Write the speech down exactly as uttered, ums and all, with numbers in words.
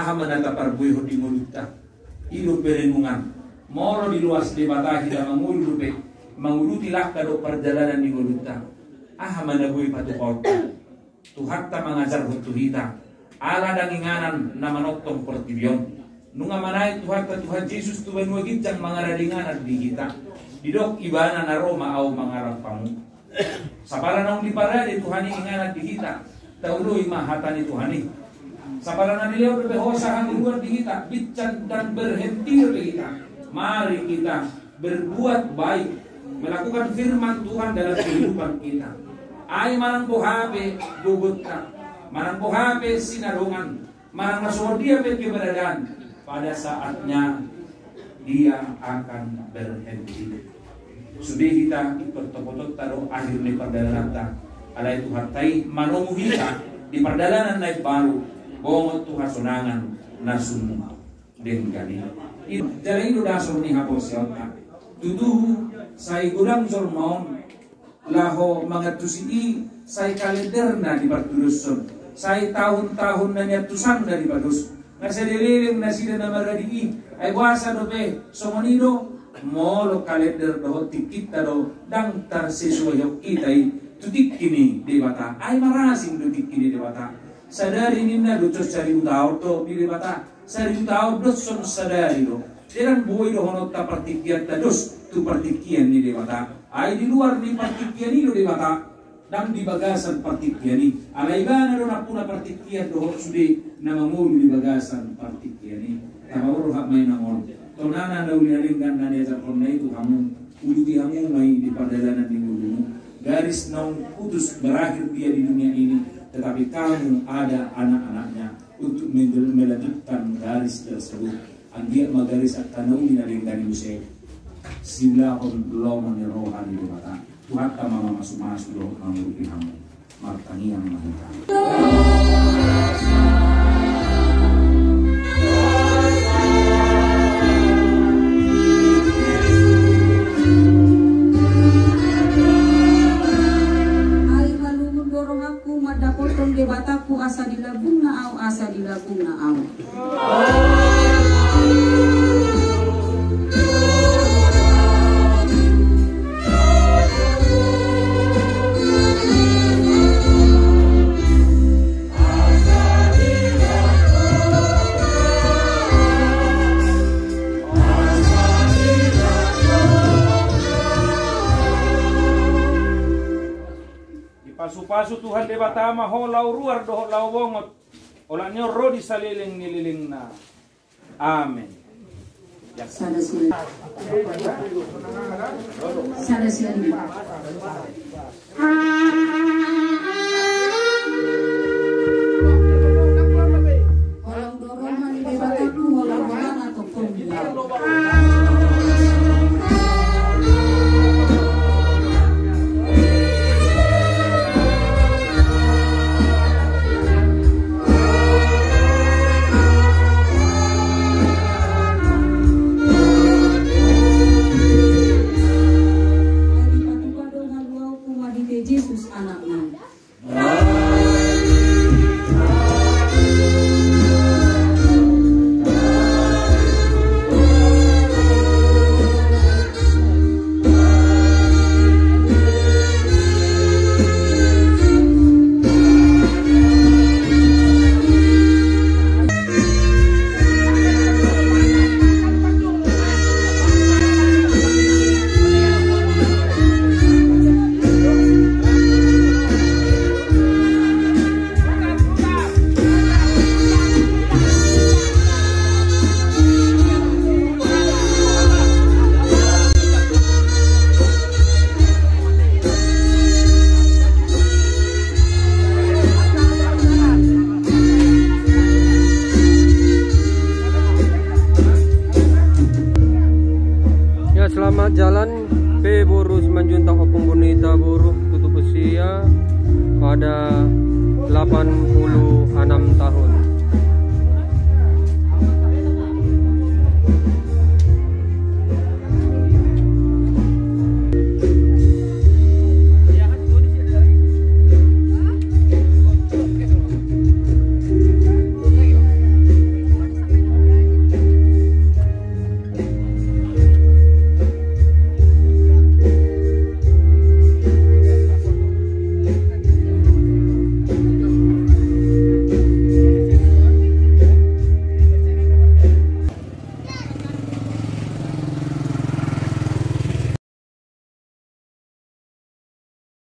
Aha ma na taparbuehon di ngolunta? I do perenungan. Molo diloas Debata hita mangolu dope, manguduti langka dohot pardalanan ni ngolunta, aha ma na boi patupaonta? Tuhanta mangajarhon tu hita, ala ndang inganan na manongtong portibi on. Nunga manaek Tuhanta Tuhan Jesus tu banua ginjang mangarade inganan di hita. Didok Ibana, na ro ma Ahu mangalap hamu. Sapala naung diparade Tuhan i inganan di hita, taoloi ma hata ni Tuhan i. Sapala na dilehon dope hosa hangoluan di hita, binsan dan berhenti dope hita. Mari kita berbuat baik, melakukan firman Tuhan dalam kehidupan kita. Ai manang boha pe gogonta, manang boha pe sinadongan, manang na songon dia pe keberadaan, pada saatnya dia akan berhenti. Sude hita ingkon topotonta do akhir ni pardalananta. Alai Tuhanta i manomu hita di pardalanan na imbaru, bongot tu hasonangan na sun denggan i. I, jala i do dasor ni haporseaonta. Tutu, sai godang jolma on laho mangantusi i, sai kalenderna dipartudoshon, sai tahun-tahun na niantusanna dipados. Nga sai dileleng nasida na maradi i. Ai boasa dope songon i do? Molo kalender dohot tingkinta do ndang tarsesuaihon hita i tu tingki ni Debata, ai marasing do tingki ni Debata. Sadari ninna do, saribu taon do di Debata. Saribu taon dos songon sadari do. Ndang boi dohononta partingkianta dos tu partingkian ni Debata. Ai di luar ni partingkian i do Debata, ndang di bagasan partingkian i. Alai Ibana do nampuna partingkian dohot sude na mangolu di bagasan partingkian i. Tapaborhat ma inang on. Tonana na uli na denggan na niajarhonna i tu hamu. Uduti hamu ma i di pardalanan ni ngolumu. Garis naung putus berakhir dia di dunia ini, tetapi kamu ada anak-anaknya untuk mengel-, melanjutkan garis tersebut. Anggiat ma garis angka na uli na denggan i muse siulahon lomo ni roha ni Debata. Tuhanta ma mamasumasu dohot mangurupi hamu. Martangiang ma hita. Ai malungun do rohangku mandapothon Debatangku, asa dilambungna ahu, asa dilambungna ahu. Dipasupasu Tuhan Debata ma ho laho ruar dohot laho bongot. Olat ni on ro di saleleng ni lelengna. Amen. Sada sian. Sada sian.